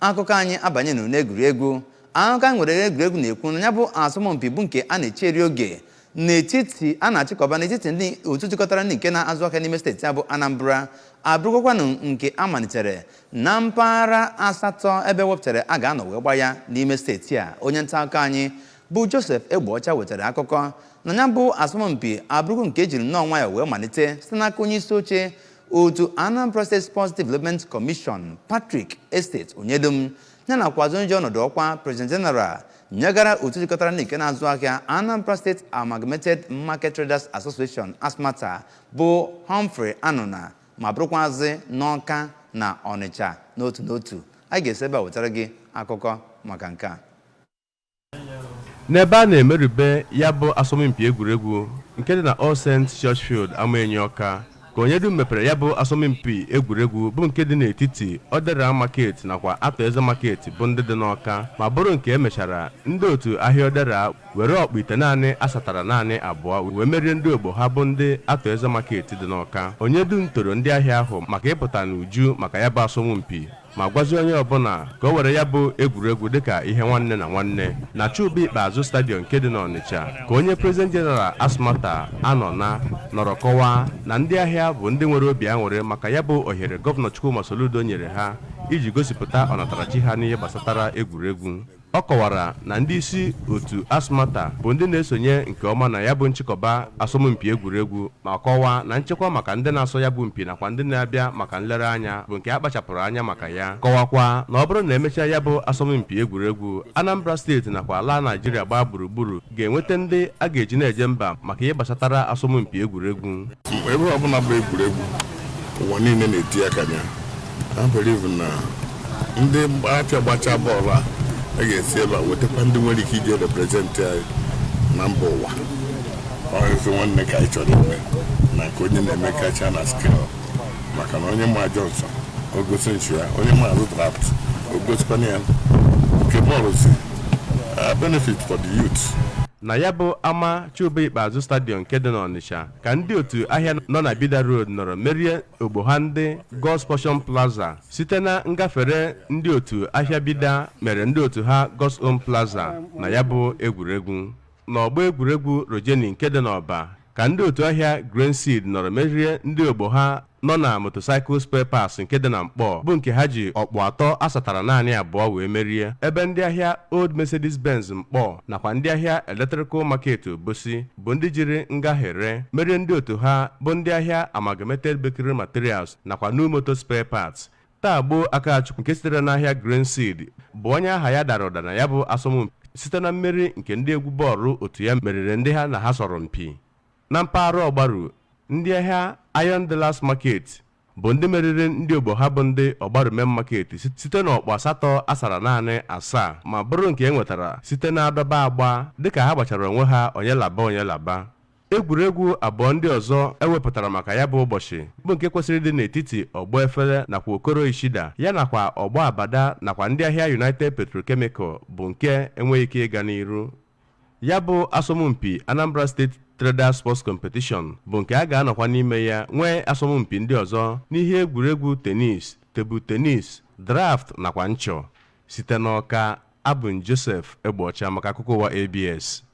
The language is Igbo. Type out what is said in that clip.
Akụkọ anyị abanye n'egwuregwu. Akụkọ anyị nwere egwuregwu na-ekwu na ya bụ asọmpi bụ nke a na-echeri oge n'etiti a na-achịkọba n'etiti ndị otu jikọtara ndị nke na-azụ ahịa n'ime steeti a bụ Anambra, abụrụkwanụ nke a malitere na mpaghara asatọ ebe wepụtara a ga-anọ wee gba ya n'ime steeti a. Onye nta akụkọ anyị bụ Joseph Egbeọcha wetara akụkọ na ya bụ asọmpi abụrụgo nke ejiri nnọọ nwayọọ wee malite site n'aka onye isi oche otu Anambra State Sports Development Commission, Patrick Estate Onyedum, ya nakwazi onye ji ọnọdụ ọkwa President General nyegara otu jikọtara ndị nke na-azụ ahịa, Anambra State Amalgamated Market Traders Association, ASMATA, bụ Humphrey Anụna, ma bụrụkwazị n'Ọka na Ọnịcha n'otu n'otu. Anyị ga-esi ebe a wetara gị akụkọ maka nke a. N'ebe a na-emerube ya bụ asọmpi egwuregwu nke dị na All Saints Church Field, Amaenyi, Ọka, ka onye dum mepere ya bụ asọmpi egwuregwu bụ nke dị n'etiti Odera Market nakwa Atọ Eze Market bụ ndị dị n'Ọka, ma bụrụ nke emechara ndị otu ahịa Odera were ọkpụ ite naanị asatara naanị abụọ wee merie ndị ogbo ha bụ ndị Atọ Eze Market dị n'Ọka. Onye dum toro ndị ahịa ahụ maka ịpụta n'uju maka ya bụ asọmpi, ma gwazie onye ọbụla ka o were ya bụ egwuregwu dịka ihe nwanne na nwanne. Na Chuba Ikpeazụ Stadium nke dị n'Ọnịcha, ka onye President General ASMATA anọ na nọrọ kọwaa na ndị ahịa bụ ndị nwere obi aṅụrị maka ya bụ ohere Gọvanọ Chukwuma Soludo nyere ha iji gosipụta ọnatarachi ha n'ihe gbasatara egwuregwu. Ọ kọwara na ndị isi otu ASMATA bụ ndị na-esonye nke ọma na ya bụ nchịkọba asọmpi egwuregwu, ma kọwaa na nchekwa maka ndị na-asọ ya bụ mpi nakwa ndị na-abịa maka nlereanya bụ nke a kpachapụrụ anya maka ya. Kọwakwa na ọ bụrụ na emechaa ya bụ asọmpi egwuregwu, Anambra Steeti nakwa ala Naijiria gbaa gburugburu ga-enweta ndị a ga-eji na-eje mba maka ihe gbasatara asọmpi egwuregwu. Ebe ọbụla bụ egwuregwu, ụwa niile na-eti aka ya. I believe na ndị afịa gbacha bọọlụ a, a ga-esi ebe a wetakwa ndị nwere ike ije represent anyị na mba ụwa. Ọ ife nwanne ka anyị chọrọ ime na nke onye na-eme kacha na skill, maka na onye ma Johnson o gosi nchu ya, onye ma azụ draft o gosikwana ya nke bọọlụ si benefit for the youth. Na ya bụ ama Chuba Ikpeazụ Stadium nke dị n'Ọnịcha, ka ndị otu ahịa nọ na Bida Road nọrọ merie ogbo ha ndị God's Portion Plaza site na ngafere ndị otu ahịa Bida mere ndị otu ha God's Own Plaza na ya bụ egwuregwu. N'ọgbọ egwuregwu Rojeni nke dị n'Ọba, ka ndị otu ahịa Green Seed nọrọ merie ndị ogbo ha nọ na Motorcycle Spare Parts nke dị na Mkpọ, bụ nke ha ji ọkpụ 3 asatara naanị 2 wee merie, ebe ndị ahịa Old Mercedes Benz Mkpọ nakwa ndị ahịa Electrical Market Obosi bụ ndị jiri ngaghere merie ndị otu ha bụ ndị ahịa Amalgamated Bakery Materials nakwa New Motor Spare Parts. Taa gboo Akachukwu nke sitere n'ahịa Green Seed bụ onye aha ya dara ụda na ya bụ asọmpi site na mmeri nke ndị egwu bọọlụ otu ya meriri ndị ha na ha sọrọ mpi. Na mpaghara Ọgbaru, ndị ahịa Iron Dealers Market bụ ndị meriri ndị ogbo ha bụ ndị Ọgbaru Main Market site n'ọkpụ 8 asara naanị 7, ma bụrụ nke e nwetara site na adọba agba dịka ha gbachara onwe ha onye laba onye laba. Egwuregwu abụọ ndị ọzọ ewepụtara maka ya bụ ụbọchị bụ nke kwesịrị ịdị n'etiti Ọgbọ Efere nakwa Okoro Ishida ya nakwa Ọgbọ Abada nakwa ndị ahịa United Petrochemical bụ nke enweghị ike ịga n'iru. Ya bụ asọmpi Anambra State Traders Sports Competition bụ nke a ga-anọkwa n'ime ya nwee asọmpi ndị ọzọ n'ihe egwuregwu tennis, table tennis, draft nakwa nchọ. Site n'Ọka, abụ m Joseph Egbeọcha maka akụkọ ụwa ABS.